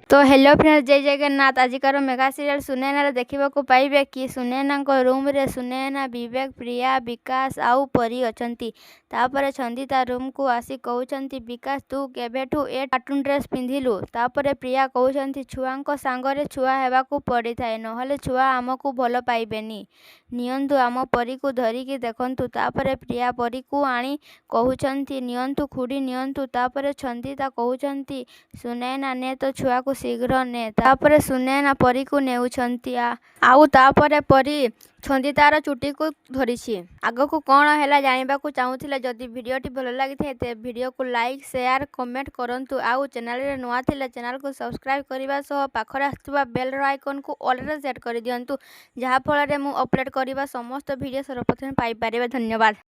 ତ hello friends, ଜୟ ଜଗନ୍ନାଥ। ଆଜିକାର mega serial ସୁନୈନାରେ ଦେଖିବାକୁ ପାଇବେ କି ସୁନୈନାଙ୍କ ରୁମ୍ରେ ସୁନୈନା, ବିବେକ, ପ୍ରିୟା, ବିକାଶ ଆଉ ପରୀ ଅଛନ୍ତି। ତାପରେ ଛନ୍ଦିତା ରୁମ୍କୁ ଆସି କହୁଛନ୍ତି, "ବିକାଶ, ତୁ କେବେଠୁ ଏ କାର୍ଟୁନ୍ ଡ୍ରେସ୍ ପିନ୍ଧିଲୁ?" ତାପରେ ପ୍ରିୟା କହୁଛନ୍ତି, "ଛୁଆଙ୍କ ସାଙ୍ଗରେ ଛୁଆ ହେବାକୁ ପଡ଼ିଥାଏ, ନହେଲେ ଛୁଆ ଆମକୁ ଭଲ ପାଇବେନି। ନିଅନ୍ତୁ, ଆମ ପରୀକୁ ଧରିକି ଦେଖନ୍ତୁ।" ତାପରେ ପ୍ରିୟା ପରୀକୁ ଆଣି କହୁଛନ୍ତି, "ନିଅନ୍ତୁ ଖୁଡ଼ି, ନିଅନ୍ତୁ।" ତାପରେ ଛନ୍ଦିତା କହୁଛନ୍ତି, "ସୁନୈନା, ନେ ତୋ ଛୁଆକୁ, ଶୀଘ୍ର ନେ।" ତାପରେ ସୁନୈନା ପରୀକୁ ନେଉଛନ୍ତି ଆଉ ତାପରେ ପରୀ ଛନ୍ଦିତାର ଚୁଟିକୁ ଧରିଛି। ଆଗକୁ କ'ଣ ହେଲା ଜାଣିବାକୁ ଚାହୁଁଥିଲେ, ଯଦି ଭିଡ଼ିଓଟି ଭଲ ଲାଗିଥାଏ ତେବେ ଭିଡ଼ିଓକୁ ଲାଇକ୍, ସେୟାର, କମେଣ୍ଟ କରନ୍ତୁ ଆଉ ଚ୍ୟାନେଲରେ ନୂଆ ଥିଲେ ଚ୍ୟାନେଲକୁ ସବସ୍କ୍ରାଇବ୍ କରିବା ସହ ପାଖରେ ଆସୁଥିବା ବେଲ୍ର ଆଇକନ୍କୁ ଅଲ୍ରେ ସେଟ୍ କରିଦିଅନ୍ତୁ, ଯାହାଫଳରେ ମୁଁ ଅପଲୋଡ଼ କରିବା ସମସ୍ତ ଭିଡ଼ିଓ ସର୍ବପ୍ରଥମେ ପାଇପାରିବେ। ଧନ୍ୟବାଦ।